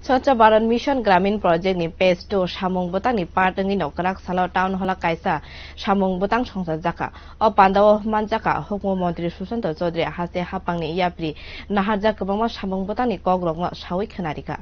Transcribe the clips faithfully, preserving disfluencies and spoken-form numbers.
Swachh Bharat Mission Gramin Project ni Phase two samung bwtangni part wngwi no kwrak salo Town Hall o kaisa samung bwtang songchajakha. O pandao manjakha Hukumu Montri Sushanta Chaudhary haste hapangni yapri naharjak kwbangma samung bwtangni kokrokno sawi khwnarikha.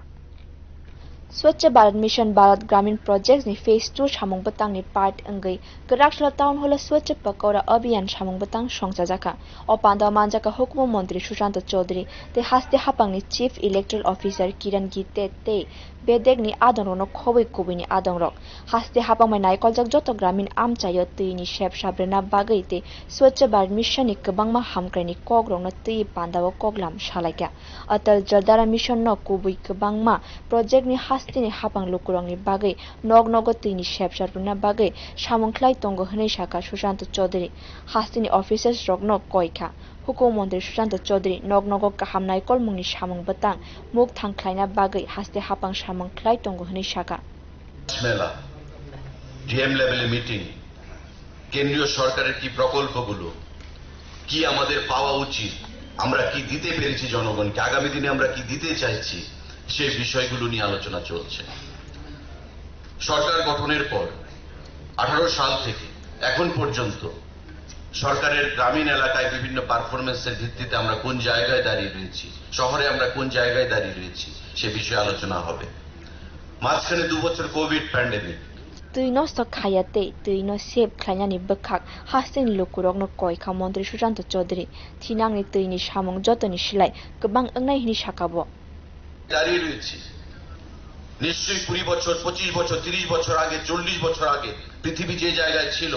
Swachh Bharat Mission Bharat Gramin Project ni Phase two samung bwtangni part wngwi kwrak salo Town Hall o Swachh Pakoura Abhiyan samung bwtang songchajakha. O pandao manjakha Hukumu Montri Sushanta Chaudhary tei haste hapangni Chief Electoral Officer Kiran Gite tei bedekni adongrokno khobwi kubuini adongrok. Haste hapang bai naikoljak joto gramin amchaio twini sep sap rwna bagwi tei Swachh Bharat Mission ni kwbangma hamkraini kokrokno twiwi pandao koklam salaikha. Atal Jaldhara Mission no kubui kwbangma project ni hasteni hapang lukurokni bagwi nok nogo twini sep sap rwna bagwi samung khlai tongo hwnwi sakha Sushanta Chaudhary. Hasteni officers rokno koi kha. Hukumu Montri Sushanta Chaudhary nok nogo kaham naikolmungni samung bwtang mukthang khlaina bagwi haste hapang samung khlai tongo hwnwi sakha. মেলা, ডিএম লেভেলে মিটিং, কেন্দ্রীয় সরকারের কি প্রকল্পগুলো, কি আমাদের পাওয়া উচিত, আমরা কি দিতে পেরেছি জনগণকে, আগামী দিনে আমরা কি দিতে চাইছি, সে বিষয়গুলো নিয়ে আলোচনা চলছে। সরকার গঠনের পর আঠারো সাল থেকে এখন পর্যন্ত সরকারের গ্রামীণ এলাকায় বিভিন্ন পারফরমেন্সের ভিত্তিতে আমরা কোন জায়গায় দাঁড়িয়ে রয়েছি, শহরে আমরা কোন জায়গায় দাঁড়িয়ে রয়েছি, সে বিষয়ে আলোচনা হবে। মাঝখানে দু বছর Covid pandemic. Twi no sok khaya tei twi no sep khlainani bwkhak hasteni lukurokno koi kha Montri Sushanta Chaudhary. Thinangni twini samung jotoni slai kwbang wngnai hwnwi sakha bo. দাঁড়িয়ে রয়েছি। নিশ্চয়ই কুড়ি বছর, পঁচিশ বছর, তিরিশ বছর আগে, চল্লিশ বছর আগে পৃথিবী যে জায়গায় ছিল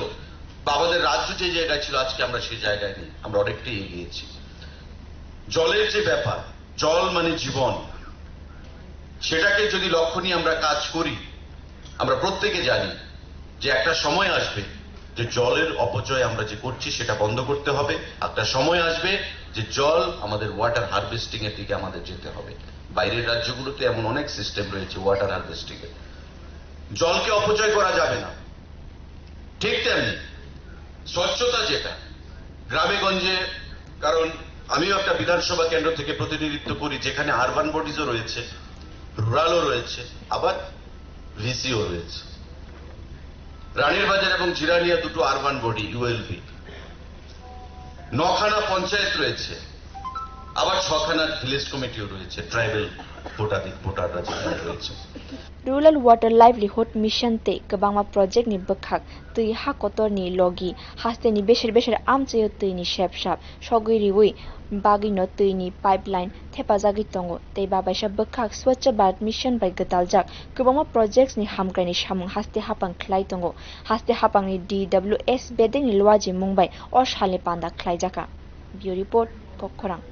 বা আমাদের রাজ্য যে জায়গায় ছিল, আজকে আমরা সেই জায়গায় নেই, আমরা অনেকটাই এগিয়েছি। জলের যে ব্যাপার, জল মানে জীবন, সেটাকে যদি লক্ষ্য নিয়ে আমরা কাজ করি, আমরা প্রত্যেকে জানি যে একটা সময় আসবে যে জলের অপচয় আমরা যে করছি সেটা বন্ধ করতে হবে। একটা সময় আসবে যে জল আমাদের ওয়াটার হারভেস্টিং এর দিকে আমাদের যেতে হবে। বাইরের রাজ্যগুলোতে এমন অনেক সিস্টেম রয়েছে ওয়াটার হারভেস্টিং এর, জলকে অপচয় করা যাবে না। ঠিক তেমনি স্বচ্ছতা যেটা গ্রামে গঞ্জে, কারণ আমিও একটা বিধানসভা কেন্দ্র থেকে প্রতিনিধিত্ব করি, যেখানে আরবান বডিজও রয়েছে, রুরালও রয়েছে, আবার ভিসিও রয়েছে। রানীর বাজার এবং জিরানিয়া দুটো আরবান বডি, ইউএলবি, নখানা পঞ্চায়েত রয়েছে, আবার ছখানা ভিলেজ কমিটিও রয়েছে, ট্রাইবাল ভোটাধিক ভোটাররা যেখানে রয়েছে। Rural Water Livelihood Mission tei kwbangma project ni bwkhak twi ha kotorni logi hasteni beser beser amchaio twini sep sap sogwi riwi bagwino twini pipeline thepajagwi tongo tei babaisa bwkhak Swachh Bharat Mission bai gwdaljak kwbangma projects ni hamkraini samung haste hapang khlai tongo. Haste hapangni D W S bedekni luaji mung bai o salni panda khlaijakha. Bureau Report, Kokkhorang.